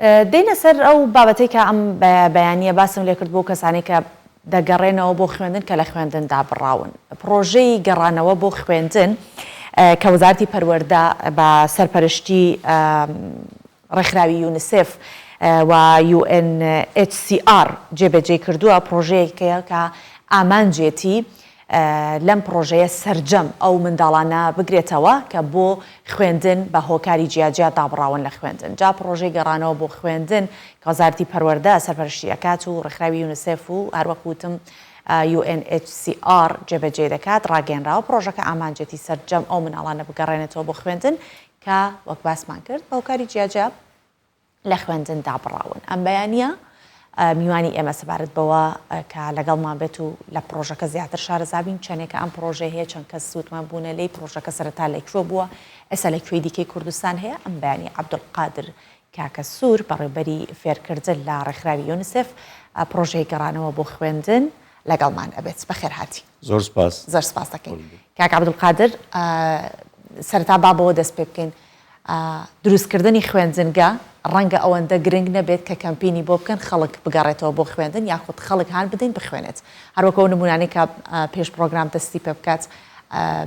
دێینە سەر ئەو بابەتەی کە ئەم بەیانییە باسم لێکرد بۆ کەسانەی کە دەگەڕێنەوە بۆ خوێندن کە لە خوێندن دابڕاون. پڕۆژەی گەڕانەوە بۆ خوێندن کە وەزارەتی پەروەردە بە سەرپەرشتی ڕێکخراوی یونسێف و UNHCR جێبەجێی کردووە، پڕۆژەیەکە کە ئامانجێتی لەم پڕۆژەیە سەرجەم ئەو منداڵانە بگرێتەوە کە بۆ خوێندن بە هۆکاری جیاجیا دابڕاون لە خوێندن. جا پڕۆژەی گەڕانەوە بۆ خوێندن کە وەزارەتی پەروەردە سەرپەرشتی ئەکات و ڕێکخراوی یونسێف و هەروەک وتم UNHCR جێبەجێی دەکات ڕاگەیەنراوە پڕۆژەکە ئامانجێتی سەرجەم ئەو منداڵانە بگەڕێنێتەوە بۆ خوێندن کە وەک باسمان کرد بە هۆکاری جیاجیا لە خوێندن دابڕاون. ئەم بەیانییە میوانی ئێمە سەبارەت بەوە کە لەگەڵمان بێت و لە پڕۆژەکە زیاتر شارەزا بین، چەندێکە ئەم پڕۆژەیە هەیە، چەند کەس سوودمەند بوونە لێی، پڕۆژەکە سەرەتا لە کوێ بووە، ئێستا لە کوێی دیکەی کوردستان هەیە. ئەم بەیانییە عەبدولقادر کاکەسوور، بەڕێوبەری فێرکردن لە ڕێکخراوی یونسێف، پڕۆژەی گەڕانەوە بۆ خوێندن لەگەڵمان ئەبێت. بەخێرهاتی. زۆر سپاس. زۆر سپاس دەکەین. کاک عەبدولقادر، سەرەتا با بەوە دەست پێ بکەین، دروستکردنی خوێندنگە ڕەنگە ئەوەندە گرنگ نەبێت کە کەمپینی بۆ بکەن خەڵک بگەڕێتەوە بۆ خوێندن یاخود خەڵک هان بدەین بخوێنێت هەروەک ئەو نمونانەی کە پێش پڕۆگرام دەستی پێ بکات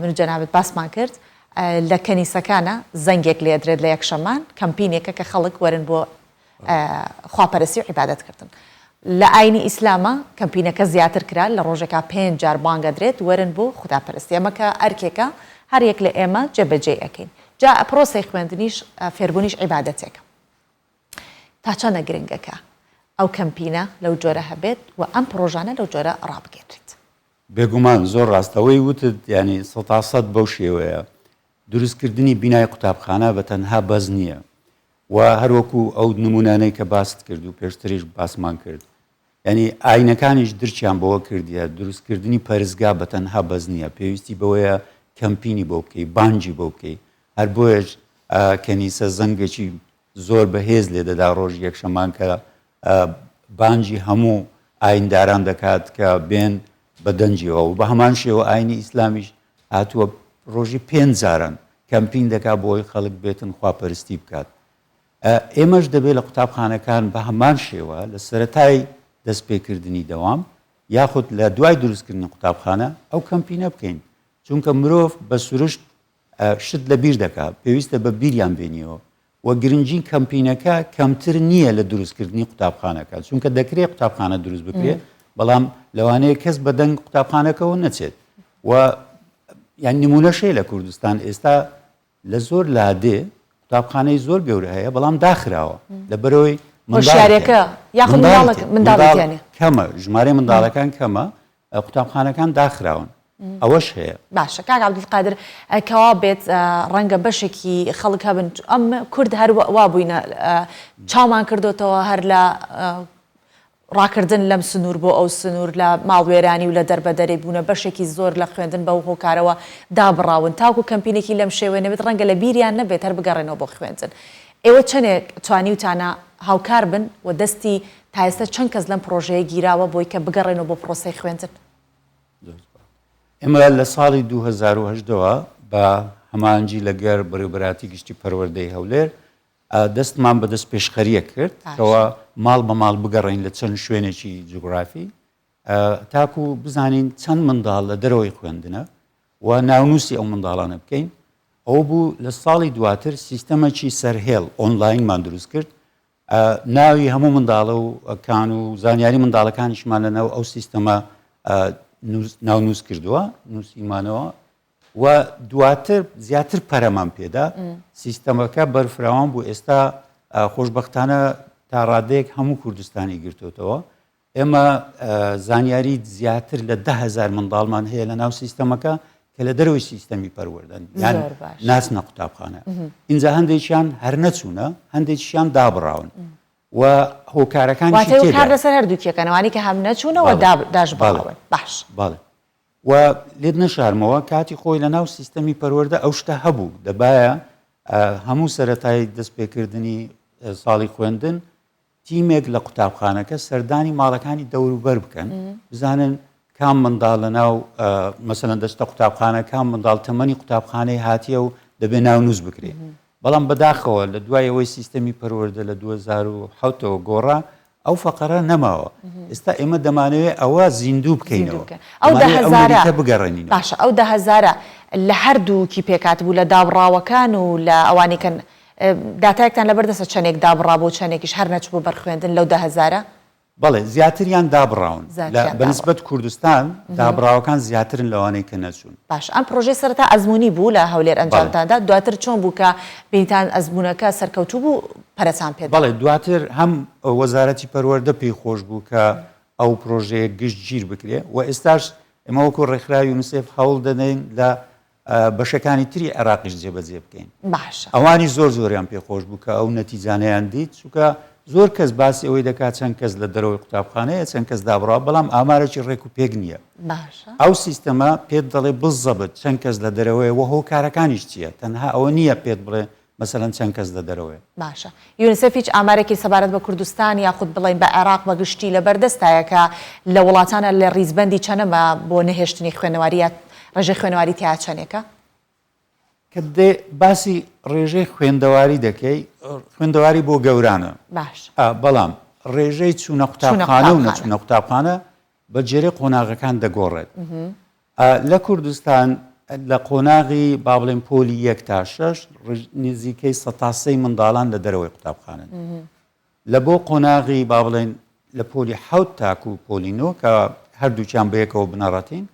من و جەنابت باسمان کرد لە کەنیسەکانە زەنگێک لێدرێت لە یەکشەمان کەمپینێکە کە خەڵک وەرن بۆ خواپەرستی و عیبادەت کردن. لە ئاینی ئیسلامە کەمپینەکە زیاتر کرا لە ڕۆژێکا پێنج جار بانگ ئەدرێت وەرن بۆ خوداپەرستی ئەمە کە ئەرکێکە هەر یەک لە ئێمە جێبەجێی ئەکەین جا پرۆسەی خوێندنیش فێربوونیش عیبادەتێکە تا چەندە گرنگە کە ئەو کەمپینە لەو جۆرە هەبێت و ئەم پڕۆژانە لەو جۆرە ڕابگەێنرێت. بێگومان زۆر ڕاستە ئەوەی وتت یانی سەتا سەد بەو شێوەیە دروستکردنی بینای قوتابخانە بە تەنها بەس نییە و هەروەکو ئەو نمونانەی کە باست کرد و پێشتریش باسمان کرد یعنی ئاینەکانیش درکیان بەوە کردیە دروستکردنی پەرستگا بە تەنها بەس نییە پێویستی بەوەیە کەمپینی بۆ بکەی بانگی بۆ بکەی هەر بۆیەش کەنیسە زەنگێکی زۆر بەهێز لێ دەدا ڕۆژی یەکشەمان کە بانگی هەموو ئاینداران دەکات کە بێن بە دەنگیەوە و بە هەمان شێوە ئاینی ئیسلامیش هاتووە ڕۆژی پێنج جاران کەمپین دەکات بۆ ئەوەی خەڵک بێتن خواپەرستی بکات. ئێمەش دەبێت لە قوتابخانەکان بە هەمان شێوە لە سەرەتای دەستپێکردنی دەوام یاخود لە دوای دروستکردنی قوتابخانە ئەو کەمپینە بکەین چونکە مرۆڤ بە سروشت شت لە بیر دەکات پێویستە بە بیریان بێنیەوە و گرنگی کەمپینەکە کەمتر نییە لە دروستکردنی قوتابخانەکە چونکە دەکرێت قوتابخانە دروست بکرێت بەڵام لەوانەیە کەس بەدەنگ قوتابخانەکەەوە نەچێت و یان نمونەش هەیە لە کوردستان ئێستا لە زۆر لادێ قوتابخانەی زۆر گەورە هەیە بەڵام داخراوە لە بەرەوەی منداڵەکە یاخود منداڵ کەمە ژمارەی منداڵەکان کەمە قوتابخانەکان داخراون ئەوەش هەیە. باشە کاک عەبدولقادر کەوا بێت ڕەنگە بەشێکی خەڵک هەبن ئەم کورد هەر وا بووینە چاومان کردوتەوە هەر لە ڕاکردن لەم سنوور بۆ ئەو سنوور لە ماڵوێرانی و لە دەربەدەری بوونە بەشێکی زۆر لە خوێندن بەو هۆکارەوە دابڕاون تاکو کەمپینێکی لەم شێوەیە نەبێت ڕەنگە لە بیریان نەبێت هەر بگەڕێنەوە بۆ خوێندن ئێوە چەندێک توانیوتانە هاوکار بن و دەستی تا ئێستا چەند کەس لەم پڕۆژەیە گیراوە بۆی کە بگەڕێنەوە بۆ پڕۆسەی خوێندن؟ ئێمە لە ساڵی 2018 ەوە بە هەماهەنگی لەگەر بەڕێوەبەرایەتی گشتی پەروەردەی هەولێر دەستمان بە دەستپێشخەرییەک کرد کەوا ماڵ بە ماڵ بگەڕێین لە چەند شوێنێکی جوگرافی تاکو بزانین چەند منداڵ لە دەرەوەی خوێندنە و ناونووسی ئەو منداڵانە بکەین ئەو بوو لە ساڵی دواتر سیستەمەکی سەرهێڵ ئۆنلاینمان دروست کرد ناوی هەموو منداڵە و کان و زانیاری منداڵەکانیشمان لە ناو ئەو سیستەمە ناونووس کردووە نووسیمانەوە و دواتر زیاتر پەرەمان پێدا سیستەمەکە بەرفراوان بوو ئێستا خۆشببختانە تا ڕادەیەک هەموو کوردستانی گرتوتەوە ئێمە زانیاری زیاتر لە دههزار منداڵمان هەیە لە ناو سیستەمەکە کە لە دەرەوەی سیستەمی پەروەردەن یان ناچنە قوتابخانە ئینجا هەندێکیان هەر نەچوونە هەندێکیان دابڕاون و هۆکارەکان کار لەسەر هەردووکیەکەن ئەوانەی کە هەم نەچوونەوە داشبڕاون باش بەڵێ و لێت نەشارمەوە کاتی خۆی لە ناو سیستەمی پەروەردە ئەو شتە هەبوو دەبایە هەموو سەرەتای دەستپێکردنی ساڵی خوێندن تیمێک لە قوتابخانەکە سەردانی ماڵەکانی دەوروبەر بکەن بزانن کام منداڵ لە ناو مەسەلەن دەچتە قوتابخانە کام منداڵ تەمەنی قوتابخانەی هاتیە و دەبێ ناونووس بکرێ. بەڵام بەداخەوە لە دوای ئەوەی سیستەمی پەروەردە لە 2007 ەوە گۆڕا ئەو فەقەرە نەماوە. ئێستا ئێمە دەمانەوێت ئەوە زیندوو بکەینەوە. ئەو دە دەمانەوێت ئەو هەزارە نەریتە بگەڕێنینەوە. باشە ئەو دە هەزارە لە هەردووکی پێکهاتبوو لە دابڕاوەکان و لە ئەوانەی کە داتایەکتان لەبەردەستە چەندێک دابڕابوو و چەندێکیش هەر نەچبوو بەر خوێندن لەو دە هەزارە؟ بەڵێ زیاتریان دابڕاون. لە زیاتریان بە نسبەت دابڕاون. کوردستان دابڕاوەکان زیاترن لەوانەی کە نەچوون. باشە ئەم پڕۆژەیە سەرەتا ئەزموونی بوو لە هەولێر بەڵێ. ئەنجامتان دا، دواتر چۆن بوو کە بینیتان ئەزموونەکە سەرکەوتوو بوو پەرەتان پێ دا؟ بەڵێ دواتر هەم وەزارەتی پەروەردە پێی خۆش بوو کە ئەو پڕۆژەیە گشتگیر بکرێ و ئێستاش ئێمە وەکوو ڕێکخراوی یونیسێف هەوڵ دەدەین لە بەشەکانی تری عێراقیش جێبەجێ بکەین. باشە. ئەوانیش زۆر زۆریان پێ خۆش بوو کە ئەو نەتیجانەیان دیت، چونکە زۆر کەس باسی ئەوەی دەکات چەند کەس لە دەرەوەی قوتابخانەیە، چەند کەس دابڕاوە، بەڵام ئامارێکی ڕێک و پێک نییە. باشە. ئەو سیستەمە پێت دەڵێ بزەبت چەند کەس لە دەرەوەیە و هۆکارەکانیش چییە، تەنها ئەوە نییە پێت بڵێ مەسەلەن چەند کەس لە دەرەوەیە. باشە یونیسێف هیچ ئامارێکی سەبارەت بە کوردستان یاخود بڵێین بە عێراق بە گشتی لەبەر دەستایە کە لە وڵاتانە لە ڕیزبەندی چەنەمە بۆ نەهێشتنی خوێنەواری یا ڕێژەی خوێنەواری تیا چەنێکە؟ کە دێ باسی ڕێژەی خوێندەواری دەکەی خوێندەواری بۆ گەورانە باش بەڵام ڕێژەی چوونە قوتابخانە و نەچوونە قوتابخانە بە گوێرەی قۆناغەکان دەگۆڕێت. لە کوردستان لە قۆناغی با بڵێن پۆلی یەک تا شەش نزیکەی سەتا سێی منداڵان لە دەرەوەی قوتابخانەن. لە بۆ قۆناغی با بڵێن لە پۆلی حەوت تاکو پۆلی نۆ کە هەردووکیان بەیەکەوە بنەڕەتین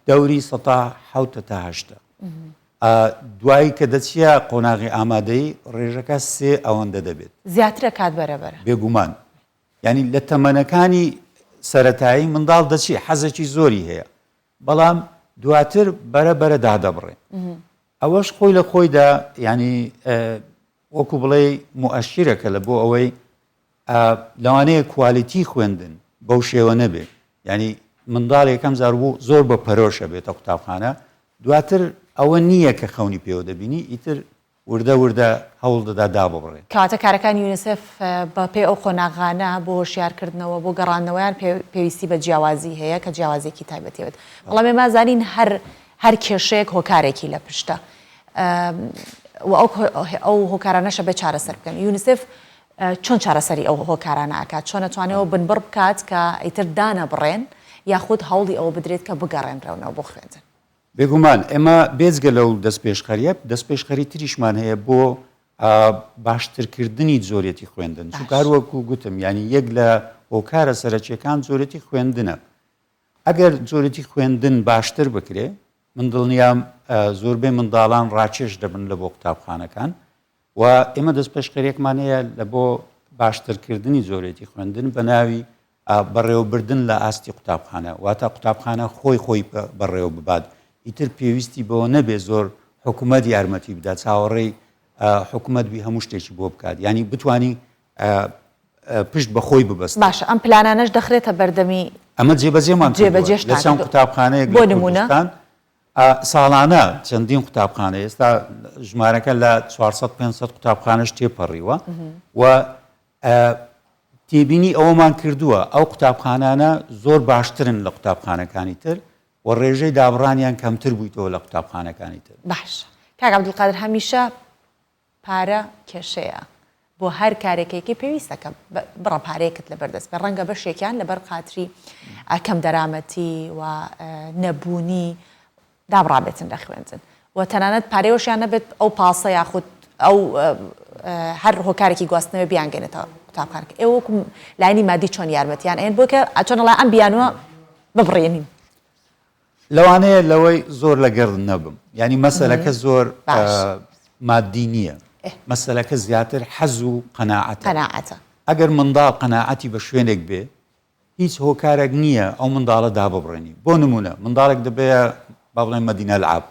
دەوری سەتا حەوتە تا هەشتە. دوایی کە دەچیە قۆناغی ئامادەیی ڕێژەکە سێ ئەوەندە دەبێت. زیاترە کات بەرە بەرە. بێگومان یانی لە تەمەنەکانی سەرەتایی منداڵ دەچی حەزێکی زۆری هەیە بەڵام دواتر بەرە بەرە دادەبڕێ ئەوەش خۆی لە خۆیدا ینی وەکو بڵێ موئەشیرەکە لە بۆ ئەوەی لەوانەیە کوالیتی خوێندن بەو شێوە نەبێ ینی منداڵ یەکەم جار بوو زۆر بە پەرۆشە بێتە قوتابخانە دواتر ئەوە نییە کە خەونی پێوە دەبینی ئیتر وردە وردە هەوڵ دەدا داببڕێ. کەواتە کارەکانی یونیسێف بە پێی ئەو قۆناغانە بۆ هۆشیارکردنەوە، بۆ گەڕاندنەوەیان پێویستی بە جیاوازی هەیە کە جیاوازییەکی تایبەتی هەبێت. بەڵام ئێمە ئەزانین هەر هەر کێشەیەک هۆکارێکی لە پشتە و ئەو ئەو هۆکارانەش ئەبێ چارەسەر بکەن. یونیسێف چۆن چارەسەری ئەو هۆکارانە ئەکات؟ چۆن ئەتوانێ ئەوە بنبڕ بکات کە ئیتر دانەبڕێن یاخود هەوڵی ئەوە بدرێت کە بگەڕێنرێنەوە بۆ خوێندن؟ بێگومان ئێمە بێجگە لەو دەستپێشخەرییە، دەستپێشخەری تریشمان هەیە بۆ باشترکردنی جۆرێتی خوێندن، چونکە هەر وەکو گوتم یانی یەک لە هۆکارە سەرەکییەکان جۆرێتی خوێندنە. ئەگەر جۆرێتی خوێندن باشتر بکرێ، من دڵنیام زۆربەی منداڵان ڕاکێش دەبن لە بۆ قوتابخانەکان و ئێمە دەستپێشخەرییەکمان هەیە لە بۆ باشترکردنی جۆرێتی خوێندن بە ناوی بەڕێوەبردن لە ئاستی قوتابخانە، واتە قوتابخانە خۆی خۆی بەڕێوە ببات، ئیتر پێویستی بەوە نەبێ زۆر حکومەت یارمەتی بدات، چاوەڕێی حکومەت بی هەموو شتێکی بۆ بکات، یانی بتوانی پشت بە خۆی ببەستێت. باشە ئەم پلانانەش دەخرێتە بەردەمی ئەمە جێبەجێمان کردووە لە چەند قوتابخانەیەک لە کوردستان، ساڵانە چەندین قوتابخانە، ئێستا ژمارەکە لە 400 500 قوتابخانەش تێپەڕیوە و تێبینی ئەوەمان کردووە ئەو قوتابخانانە زۆر باشترن لە قوتابخانەکانی تر و ڕێژەی دابڕانیان کەمتر بوویتەوە لە قوتابخانەکانی تر. باشە کاک عەبدولقادر هەمیشە پارە کێشەیە بۆ هەر کارێکێکی پێویستە کە بڕە پارەیەکت لەبەر دەست بێ ڕەنگە بەشێکیان لەبەر خاتری کەم دەرامەتی و نەبوونی دابڕابێتن لە خوێندن و تەنانەت پارەیەوەشیان نەبێت ئەو پاسە یاخود ئەو هەر هۆکارێکی گواستنەوەی بیانگەێنێتە قوتابخانەکە ئێوە وەکو لایەنی مادی چۆن یارمەتیان ئەیەن بۆ کە چۆن ئەڵێ ئەم بیانووە ببڕێنین؟ لەوانەیە لەوەی زۆر لەگەر نەبم یعنی مەسەلەکە زۆر مادی نییە مەسەلەکە زیاتر حەز و قەناعەتە قەناعەتە ئەگەر منداڵ قەناعەتی بە شوێنێک بێ هیچ هۆکارێک نییە ئەو منداڵە داببڕێنی بۆ نمونە منداڵێک دەبێ با بڵێن مەدینە العاب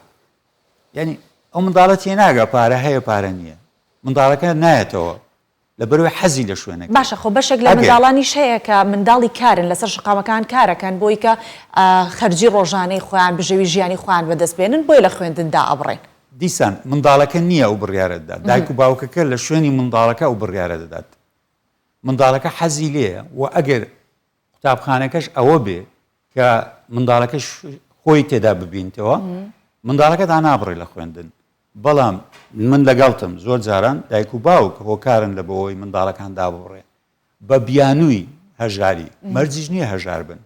یعنی ئەو منداڵە تێناگا پارە هەیە پارە نییە منداڵەکە نایەتەوە لەبەرئەوەی حەزی لە شوێنەکەیە. باشە خۆ بەشێک لە ئەگەر. منداڵانیش هەیە کە منداڵی کارن لەسەر شەقامەکان کارەکەن بۆی کە خەرجی ڕۆژانەی خۆیان بژێوی ژیانی خۆیان بەدەست بێنن بۆیە لە خوێندن دائەبڕێن. دیسان منداڵەکە نییە ئەو بڕیارە دەدات دایک و باوکەکە لە شوێنی منداڵەکە ئەو بڕیارە دەدات منداڵەکە حەزی لێیە و ئەگەر قوتابخانەکەش ئەوە بێ کە منداڵەکەش خۆی تێدا ببینتەوە منداڵەکە دانابڕێ لە خوێندن بەڵام من لەگەڵتم زۆر جاران دایک و باوک هۆکارن لە بۆ ئەوەی منداڵەکان داببڕێ بە بیانووی هەژاری، مەرجیش نییە هەژار بن،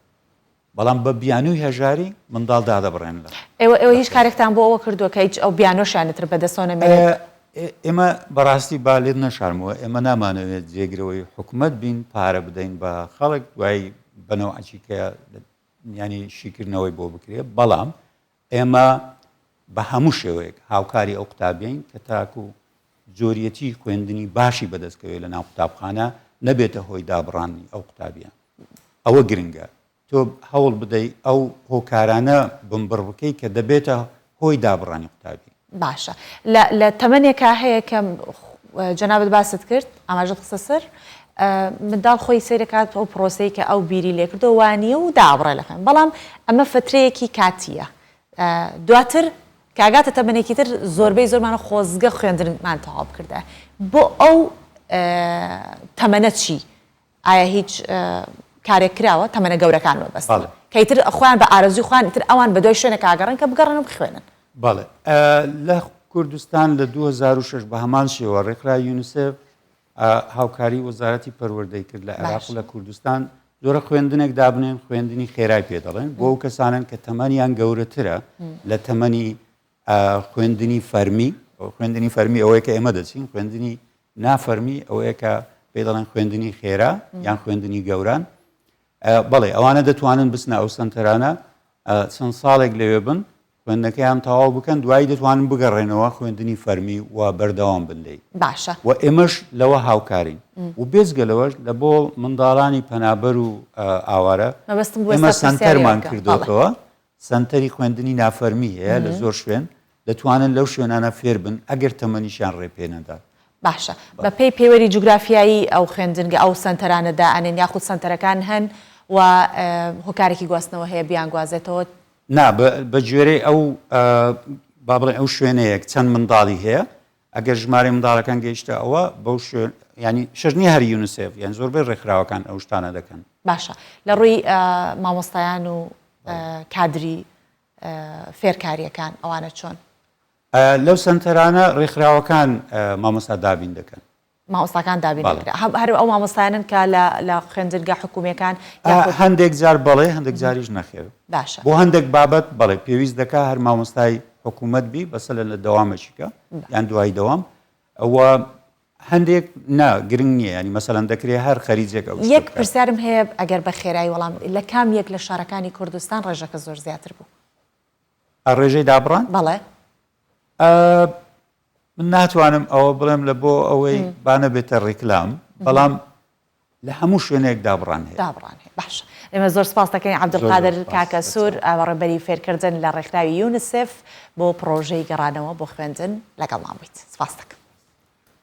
بەڵام بە بیانووی هەژاری منداڵ دادەبڕێن لە. ئێوە ئێوە هیچ کارێکتان بۆ ئەوە کردووە کە هیچ ئەو بیانووەشیان ئیتر بەدەستەوە نەمێنێت؟ ئێمە بەڕاستی با لێت نەشارمەوە، ئێمە نامانەوێت جێگرەوەی حکومەت بین، پارە بدەین بە خەڵک، دوایی بە نەوعەکی کە یانی شیکردنەوەی بۆ بکرێت، بەڵام ئێمە بە هەموو شێوەیەک هاوکاری ئەو قوتابیەین کە تاکو جۆریەتی خوێندنی باشی بەدەست کەوێت لە ناو قوتابخانە نەبێتە هۆی دابڕانی ئەو قوتابیە. ئەوە گرنگە تۆ هەوڵ بدەی ئەو هۆکارانە بنبڕ بکەی کە دەبێتە هۆی دابڕانی قوتابی. باشە لە لە تەمەنێکا هەیە کە جەنابت باست کرد ئاماژەت خستە سەر منداڵ خۆی سەیرەکات ئەو پرۆسەی کە ئەو بیری لێکردەوە وانییە و دابڕێ لە خوێن بەڵام ئەمە فترەیەکی کاتییە دواتر کە ئەگاتە تەمەنێکی تر زۆربەی زۆرمان خۆزگە خوێندنمان تەواو بکردایە بۆ ئەو تەمەنە چی ئایا هیچ کارێک کراوە تەمەنە گەورەکان مەبەست بەڵێ. کە ئیتر خۆیان بە ئارەزووی خۆیان ئیتر ئەوان بە دوای شوێنێکا ئەگەڕێن کە بگەڕێن و بخوێنن. بەڵێ لە کوردستان لە 2006 بە هەمان شێوە ڕێکخراوی یونیسێف هاوکاری وەزارەتی پەروەردەی کرد لە عێراق و لە کوردستان جۆرە خوێندنێک دابنێن خوێندنی خێرای پێ دەڵێن بۆ ئەو کەسانەن کە تەمەنیان گەورەترە لە تەمەنی خوێندنی فەرمی خوێندنی فەرمی ئەوەیە کە ئێمە دەچین خوێندنی نافەرمی ئەوەیە کە پێی دەڵێن خوێندنی خێرا یان خوێندنی گەوران بەڵێ ئەوانە دەتوانن بچنە ئەو سنتەرانە چەند ساڵێک لەوێ بن خوێندنەکەیان تەواو بکەن دوایی دەتوانن بگەڕێنەوە خوێندنی فەرمی و بەردەوام بن لێی باشە و ئێمەش لەوە هاوکارین و بێجگە لەوەش لە بۆ منداڵانی پەنابەر و ئاوارە مەبەستم بوو ئێمە ئێستا پرسیاری سەنتەرمان ئەوە بکەم. بەڵێ. کردۆتەوە سەنتەری خوێندنی نافەرمی هەیە لە زۆر شوێن دەتوانن لەو شوێنانە فێر بن ئەگەر تەمەنیشیان ڕێ پێ نەدات. باشە بە پێی پێوەری جوگرافیایی ئەو خوێندنگە ئەو سەنتەرانە دائەنێن یاخود سەنتەرەکان هەن و هۆکارێکی گواستنەوە هەیە بیانگوازێتەوە؟ نا بە گوێرەی ئەو با بڵێن ئەو شوێنەیەک چەند منداڵی هەیە ئەگەر ژمارەی منداڵەکان گەیشتە ئەوە بەو شوێن ینی شەر نییە هەر یونیسێف یان زۆربەی ڕێکخراوەکان ئەو شتانە دەکەن. باشە لە ڕووی مامۆستایان و کادری فێرکارییەکان ئەوانە چۆن؟ لەو سەنتەرانە ڕێکخراوەکان مامۆستا دابین دەکەن. مامۆستاکان دابین دەکرێت هەر ئەو مامۆستایانن کە لە لە خوێندنگە حکومیەکان یاخود هەندێک جار بەڵێ هەندێک جاریش نەخێر باشە بۆ هەندێک بابەت بەڵێ پێویست دەکا هەر مامۆستای حکوومەت بی بەسەلەن لە دەوامەکیکە یان دوای دەوام ئەوە هەندێک نا گرنگ نییە ینی مەسەلەن دەکرێت هەر خەریجێک ئەو یەک پرسیارم هەیە ئەگەر بە خێرایی وەڵام لە کام یەک لە شارەکانی کوردستان ڕێژەکە زۆر زیاتر بوو؟ ڕێژەی دابڕان؟ بەڵێ. من ناتوانم ئەوە بڵێم لە بۆ ئەوەی با نەبێتە ڕیکلام بەڵام لە هەموو شوێنێک دابڕان هەیە. دابڕان هەیە باشە ئێمە زۆر سپاس دەکەین عەبدولقادر کاکە سوور بەڕێوبەری فێرکردن لە ڕێکخراوی یونسێف بۆ پڕۆژەی گەڕانەوە بۆ خوێندن لەگەڵمان بوویت سپاس دەکەم.